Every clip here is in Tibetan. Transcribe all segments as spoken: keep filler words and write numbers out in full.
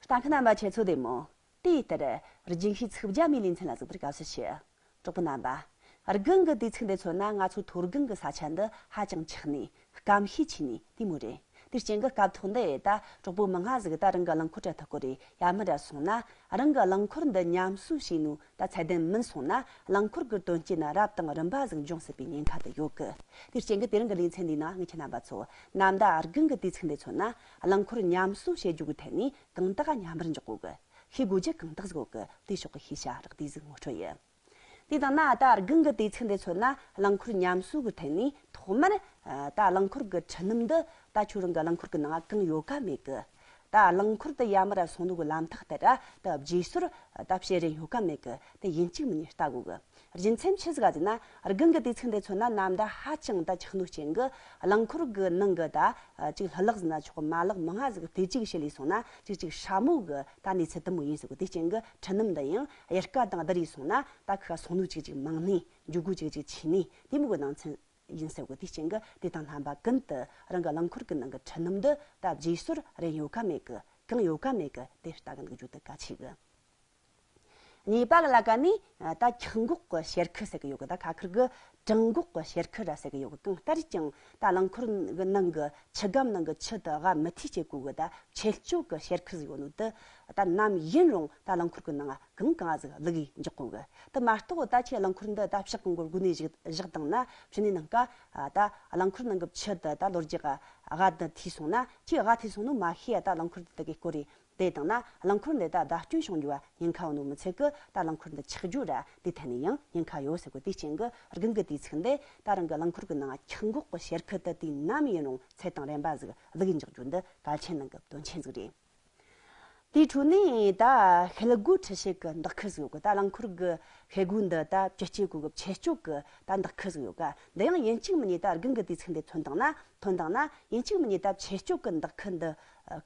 ལྟ་མཁན་རྣམ་པ་ཁྱེད་ཚོ་བདེ་མོ། དེ་ལྟར་རྒྱུན་ཤེས་ཚིག་བརྒྱ་མའི་ལེ་ཚན་ལ་གཟིགས་པར་དགའ་བསུ་ཞུ། གྲོགས་པོ་རྣམ་པ། དགུན་གྱི་དུས་ཚིགས་འདི་མཚོན་ན་ང་ཚོ་མཐོ་སྒང་གི་ས་ཆ་འདི་ཧ་ཅང་འཁྱག་ནས་སྐམ་ཤས་ཆེ་ནས་དེ་མོ་རེད། དེ་རྐྱེན་གྱིས་སྐབས་ཐོག་འདི་ད་གྲོགས་པོ་མི་ང་ཟིག་ད་རང་གི་རླངས་འཁོར་དྲ་ཐག་གོ་རེ་ཡ་མི་ར་སོང་ན། རང་གི་རླངས་འཁོར་འདི་ཉམས་གསོ་བྱས་ནོ་ད་ཚད་ལྡན་མིན་སོང་ན་རླངས་འཁོར་གྱི་དོན་རྐྱེན་རབ་དང་རིམ་པ་ཟིག་འབྱུང་སྲིད་པའི་ཉེན་ཁ་དེ་ཡོད་གི། དེ་རྐྱེན་གྱིས་དེ་རིང་གི་ལེ་ཚན་འདིའི་ནང་ངས་ཁྱེད་རྣམ་པ་ཚོ་ནམ་ཟླ་དགུན་གྱི་དུས་ཚིགས་འདི་མཚོན་ན་རླངས་འཁོར་ཉམས་གསོ་བྱེད་རྒྱུ་གི་ཐད་ནས་གང་དག་ཉམས་པར་འཇོག་དགོས་གི། ཤེས་དགོས་རྒྱུ་གང་དག་ཟིག་ཡོད་གི། དེ་ཕྱོགས་ཀྱི་ཤེས་བྱ་རགས་བསྡུས་ཟིག་ངོ་སྤྲོད་ཡིན། དེ་དང་ན་ད་དགུན་གྱི་དུས་ཚིགས་འདི་མཚོན་ན་རླངས་འཁོར་ཉམས་གསོ་གི་ཐད་ནས་ཐོག་མར་ད་རླངས་འཁོར་གྱི་ཁྲི་སྣུམ་འདི་ད་ཁྱོད་རང་གི་རླངས་འཁོར་གྱི་ནང་གང་ཡོད་ག་མེད་གི། ད་རླངས་འཁོར་དེ་ཡ་མི་ར་སོང་ནོ་གི་ལམ་ཐག་དེ་ར་ད་བརྗེ་སོར་ད་བྱེད་རན་ཡོད་ག་མེད་གི། དེ་ཡིན་གཅིག་མིན་གཉིས་ལྟ་དགོས་གི། རྒྱུ་མཚན་ཆི་ཟིག་ག་ཟེར་ན་དགུན་གྱི་དུས་ཚིགས་འདི་མཚོན་ན་ནམ་ཟླ་ཧ་ཅང་ད་འཁྱག་ནོ་རྐྱེན་གྱིས་རླངས་འཁོར་གྱི་ནང་གི་ད་ཅིག་ལྷུ་ལག་ཟེར་ན་ཆོག་མ་ལག་མང་ང་ཟིག་དེ་ཅིག་ཕྱེ་ལས་སོང་ན་ཅིག་ཅིག་སྲ་མོ་གི་ད་གནས་ཚུལ་དེ་མོ་ཡིན་ཟེར་གོ། དེ་རྐྱེན་གྱིས་ཁྲི་སྣུམ་འདི་ཡང་དབྱར་ཁ་དང་བསྡུར་ཡས་སོང་ན་ད་ཁ་སོང་ནོ་ཅིག་ཅིག་མང་ནས་འཇུག་སྒོ་ཅིག་ཅིག་ཆེ་ནས་དེ་མོ་གི་ནང་ཚན་ཡིན་ཟེར་གོ། དེ་རྐྱེན་གྱིས་དེ་དང་ལྷན་པ་ཀུན་ཏུ་རང་གི་རླངས་འཁོར་གྱི་ནང་གི་ཁྲི་སྣུམ་འདི་ད་བརྗེ་སོར་རན་ཡོད་ག་མེད་གི། གང་ཡོད་ག་མེད་གི་དེ་ལྟ་གི་འདུག་རྒྱུ་དེ་གལ་ཆེ་གི། གཉིས་པ་གི་ལ་ཀ་ནི་ད་འཁྱག་འགོག་གི་གཤེར་ཁུ་ཟེར་གི་ཡོད་གི། ད་ཁ་ཁུར་གི་གྲང་འགོག་གི་གཤེར་ཁུ་ར་ཟེར་གི་ཡོད་གི། གང་ལྟར་ཀྱང་ད་རླངས་འཁོར་གི་ནང་གི་ཆུ་སྒམ་ནང་གི་ཆུ་དེ་རྒ་མི་ཐེ་བྱེད་གོ་གི། ད་ཆད་གཅོད་གི་གཤེར་ཁུ་ཟིག་ཡོད་ནོ་དེ་ད་ནམ་ཡིན་རུང་ད་རླངས་འཁོར་གི་ནང་གང་གང་ཟིག་བླུག་གི་འཇོག་གོ་གི། དེ་མ་གཏོགས་ད་ཁྱེད་རླངས་འཁོར་འདི་ད་ཕྱག་གི་མགོར་སྒུར་ནས་བཞག་བཞག་བཏང་ན་ཕྱི་ནས་ནང་ཀ་ད་རླངས་འཁོར་ནང་གི་ཆུ་དེ་ད་ལོ་རྒྱུས་རྒ་དེ་ཐེ་སོང་ན་ཁྱེད་རྒ་ཐེ་སོང་ནོ་མ་ཤེས་ཡ། ད་རླངས་འཁོར་འདི་དེ་གི་སྐོར་རེ་དེ་བཏང་ན་རླངས་འཁོར་འདི་ད་བརྡབ་སྐྱོན་བྱུང་རྒྱུ་བ་ཉེན་ཁ་ཡོད་ནོ་མི་ཚད་གི། ད་རླངས་འཁོར་འདི་ཆག་རྒྱུ་ར་དེ་ཐད་ནས་ཡང་ཉེན་ཁ་ཡོད་ཟེར་གོ། དེ་རྐྱེན་གྱིས་དགུན་གྱི་དུས་ཚིགས་འདི་ད་རང་གི་རླངས་འཁོར་གྱི་ནང་འཁྱག་འགོག་གི་གཤེར་ཁུ་དེ་དུས་ནམ་ཡིན་རུང་ཚད་དང་རན་པ་ཟིག་བླུག་གི་འཇོག་རྒྱུ་འདི་གལ་ཆེན་ནང་གི་དོན་ཆེན་ཟིག་རེད། དེའི་ཁྲོད་ནས་ད་ཤེལ་སྒོའི་འཕྲུལ་ཆས་ཀྱི་འདེགས་ཁུ་ཟིག་ཡོད་གི། ད་རླངས་འཁོར་གྱི་ཤེལ་སྒོ་འདི་ད་བཅུ་གཅིག་གོ་གི་ཆད་གཅོད་ཀྱི་ད་འདེགས་ཁུ་ཟིག་ཡོད་ག། འདི་ཡང་ཡིན་གཅིག་མིན་གཉིས་ད་དགུན་གྱི་དུས་ཚིགས་འདི་ཐོན་བཏང་ན་ཐོན་བཏང་ན་ཡིན་གཅིག་མིན་གཉིས་ད་ཆད་གཅོད་ཀྱི་འདེགས་ཁུ་འདི་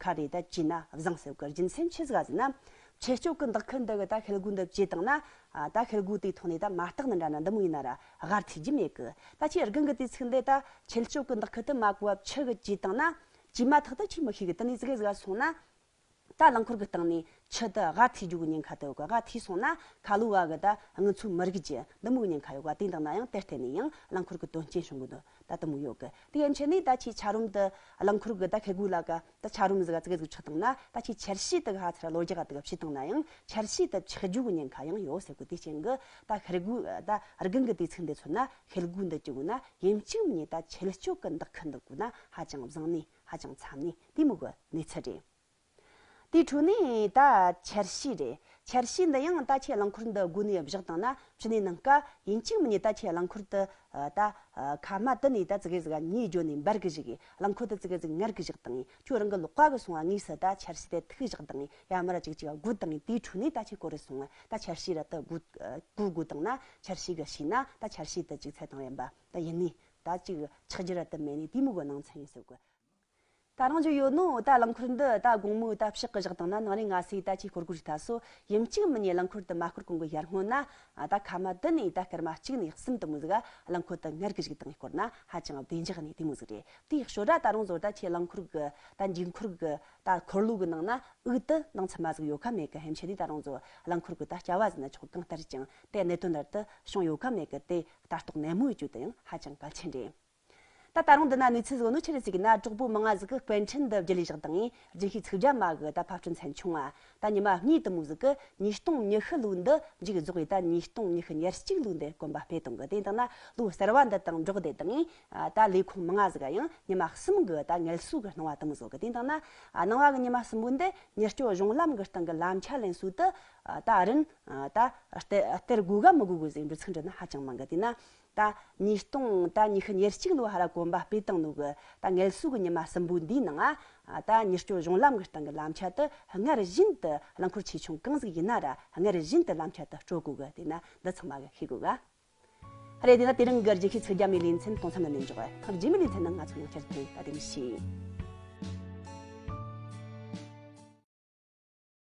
ཁ་རེ་ད་བཅོས་ན་བཟང་ཟེར་གི། རྒྱུ་མཚན་ཆི་ཟིག་ག་ཟེར་ན། ཆད་གཅོད་ཀྱི་འདེགས་ཁུ་འདི་གི་ད་ཤེལ་སྒོ་འདི་བཅོས་བཏང་ན་ད་ཤེལ་སྒོ་དེའི་ཐོག་ནས་ད་མ་བརྟགས་ནི་འདྲ་ན་འདི་མོ་ཡིན་ན་ར་རྒ་ཐེ་རྒྱུ་མེད་གི། ད་ཁྱེད་དགུན་གྱི་དུས་ཚིགས་འདི་ད་ཆད་གཅོད་ཀྱི་འདེགས་ཁུ་དེ་མ་གོ་བ་ཕྱི་གི་བཅོས་བཏང་ན་བཅོས་མ་ཐག་ཏུ་ཁྱེད་མི་ཤེས་གི། དེ་ནས་ཙི་གེ་ཟིག་ག་སོང་ན། ད་རླངས་འཁོར་གྱི་སྟེང་ནས་ཆུ་དེ་རྒ་ཐེ་རྒྱུ་གི་ཉེན་ཁ་དེ་ཡོད་གི། རྒ་ཐེ་སོང་ན་ཁ་ལོ་བ་གི་ད་རྔུལ་ཚོ་མི་རིགས་ཀྱི་འདི་མོ་གི་ཉེན་ཁ་ཡོད་གི། དེ་འདང་ན་ཡང་དེར་བརྟེན་ནས་ཡང་རླངས་འཁོར་གྱི་དོན་རྐྱེན་བྱུང་གི་འདུག་ད་དེ་མོ་ཡོད་གི། དེ་ཡན་ཆད་ནས་ད་ཁྱེད་ཆ་རོམ་དེ་རླངས་འཁོར་གྱི་ད་ཤེལ་སྒོ་ལ་ག་ད་ཆ་རོམ་ཟིག་ག་ཙི་གེ་ཟིག་ཆག་བཏང་ན་ད་ཁྱེད་ཆ་ཤས་དེ་ག་ཧ་ཚ་ར་ལོ་རྒྱག་ག་དེ་ག་བྱས་བཏང་ན་ཡང་ཆ་ཤས་དེ་ཆག་རྒྱུ་གི་ཉེན་ཁ་ཡང་ཡོད་ཟེར་གི། དེ་རྐྱེན་གྱིས་ད་ཤེལ་སྒོ་ད་དགུན་གྱི་དུས་ཚིགས་འདི་མཚོན་ན་ཤེལ་སྒོ་འདི་བཅོས་དགོས་ན་ཡིན་གཅིག་མིན་གཉིས་ད་ཆད་གཅོད་ཀྱི་འདེགས་ཁུ་འདི་བཀོལ་ན་ཧ་ཅང་བཟང་ནི་ཧ་ཅང་འཚམ་ནི་དེ་མོ་གི་གནས་ཚུལ་རེད། དེའི་ཁྲོད་ནས་ད་ཆ་ཤས་རེད། ཆ་ཤས་འདི་ཡང་ད་ཁྱེད་རླངས་འཁོར་འདི་སྒོ་ནས་བཞག་བཏང་ན་ཕྱི་ནས་ནང་ཀ་ཡིན་གཅིག་མིན་གཉིས་ད་ཁྱེད་རླངས་འཁོར་དེ་ད་ཁ་མ་དེ་ནས་ད་ཙི་གེ་ཟིག་གཉིས་བརྗོད་ནས་འབར་གི་བཞག་གི། རླངས་འཁོར་དེ་ཙི་གེ་ཟིག་ངར་གི་བཞག་བཏང་ངས་ཁྱོད་རང་གི་ལག་པ་གི་སོང་བ་དངོས་སུ་ད་ཆ་ཤས་དེ་ཐུག་བཞག་བཏང་ངས་ཡ་མ་ར་ཅིག་ཅིག་དགོད་བཏང་ངས་དེའི་ཁྲོད་ནས་ད་ཁྱེད་སྐོར་རེ་སོང་བ་ད་ཆ་ཤས་ར་དེ་དགོད་དགོད་བཏང་ན་ཆ་ཤས་གི་ཤེས་ན་ད་ཆ་ཤས་དེ་ཅིག་ཚད་དང་ལྡན་པ་ད་ཡིན་ནི་ད་ཅིག་ཆག་རྒྱུ་ར་དེ་མེད་ནི་དེ་མོ་གི་ནང་ཚན་ཡིན་ཟེར་གི། ད་རང་ཅིག་ཡོད་ནོ་ད་རླངས་འཁོར་འདི་ད་དགོང་མོ་ད་ཕྱག་གི་བཞག་བཏང་ན་ནངས་རེ་སྔ་སེ་ད་ཁྱེད་སྐོར་དགོས་རིགས་ད་སོ་ཡིན་གཅིག་མིན་གཉིས་རླངས་འཁོར་དེ་མ་སྐོར་གོང་གི་ཡར་སྔོན་ན་ད་ཁ་མ་དེ་ནས་ད་སྐར་མ་གཅིག་ནས་གསུམ་དེ་མོ་ཟིག་ག་རླངས་འཁོར་དེ་ངར་གི་བཞག་བཏང་ངས་སྐོར་ན་ཧ་ཅང་བདེ་འཇགས་ནི་དེ་མོ་ཟིག་རེད། དེའི་ཞོར་ར་ད་རུང་ཟོ་ད་ཁྱེད་རླངས་འཁོར་གི་ད་འཇུག་འཁོར་གི་ད་འཁོར་ལོ་གི་ནང་ན་འོག་ཏུ་ནང་ཚུད་མ་ཟིག་ཡོད་ཁ་མེད་གི། ཧེམ་ཆེ་དེ་ད་རུང་ཟོ་རླངས་འཁོར་གི་ད་སྐྱ་བ་ཟིན་ན་ཆོག་གང་ལྟར་ཀྱང་དེ་གནད་དོན་ལྟར་དུ་བྱུང་ཡོད་ཁ་མེད་གི། དེ་ལྟ་རྟོག་ནན་མོ་ཡེད་རྒྱུ་དེ་ཡང་ཧ་ཅང་གལ་ཆེན་རེད། ད་ད་རུང་འདི་ན་གནས་ཚུལ་བཟོ་ནོ་ཆི་རེད་ཟེར་གི་ན། གྲོགས་པོ་མང་ང་ཟིག་གི་སྐད་འཕྲིན་འདི་བརྒྱུད་ལས་བཞག་དང་ངས་རྒྱུན་ཤེས་ཚིག་བརྒྱ་མ་གི་ད་ཕབ་སྐྲུན་ཚན་ཆུང་ང་ད་ཉི་མ་གཉིས་དུ་མོ་ཟིག་གི་ཉིས་སྟོང་ཉི་ཤུ་ལོ་འདི་མཇུག་རྫོགས་ཡི་ད་ཉིས་སྟོང་ཉི་ཤུ་ཉེར་གཅིག་ལོ་འདི་གོམ་པ་སྤོས་བཏང་གི། དེ་ཡིན་དང་ན་ལོ་གསར་བ་འདི་དང་འགྲོགས་དེ་དང་ངས་ད་ལས་ཁུངས་མང་ང་ཟིག་ག་ཡང་ཉི་མ་གསུམ་གི་ད་ངལ་གསོ་གི་སྣང་བ་དུ་མོ་བཟོ་གི། དེ་ཡིན་དང་ན་སྣང་བ་གི་ཉི་མ་གསུམ་པོ་འདི་མྱུར་སྐྱོབ་གཞུང་ལམ་གི་སྟེང་གི་ལམ་ཆ་ལེན་སྲོལ་དུ་ད་རིན་ད་སྟེར་སྒོ་ག་མི་དགོས་གི་ཟེར་འགྲོ་ཚིག་འདྲི་ན་ཧ་ཅང་མང་གི། དེ་ན། ད་ཉིས་སྟོང་ད་ཉི་ཤུ་ཉེར་གཅིག་ལོ་ཧ་ར་གོམ་པ་སྤོས་བཏང་ནོ་གི་ད་ངལ་གསོ་གི་ཉི་མ་གསུམ་པོ་འདིའི་ནང་ང་ད་མྱུར་སྐྱོབ་གཞུང་ལམ་གི་སྟེང་གི་ལམ་ཆ་དེ་སྔར་བཞིན་དུ་རླངས་འཁོར་ཆེ་ཆུང་གང་ཟིག་ཡིན་ན་ར་སྔར་བཞིན་དུ་ལམ་ཆ་དེ་སྤྲོད་དགོས་གི། དེ་ན་འདི་ཚང་མ་གི་ཤེས་དགོས་ག། རེད། དེ་ན་དེ་རིང་གི་རྒྱུན་ཤེས་ཚིག་བརྒྱ་མའི་ལེ་ཚན་དེ་ཙམ་ན་ནས་འཇོག་གི། རྗེས་མའི་ལེ་ཚན་ནང་ང་ཚོ་ཡང་བསྐྱར་དུ་བསྡད་པ་དེ་ནས་ཤེས།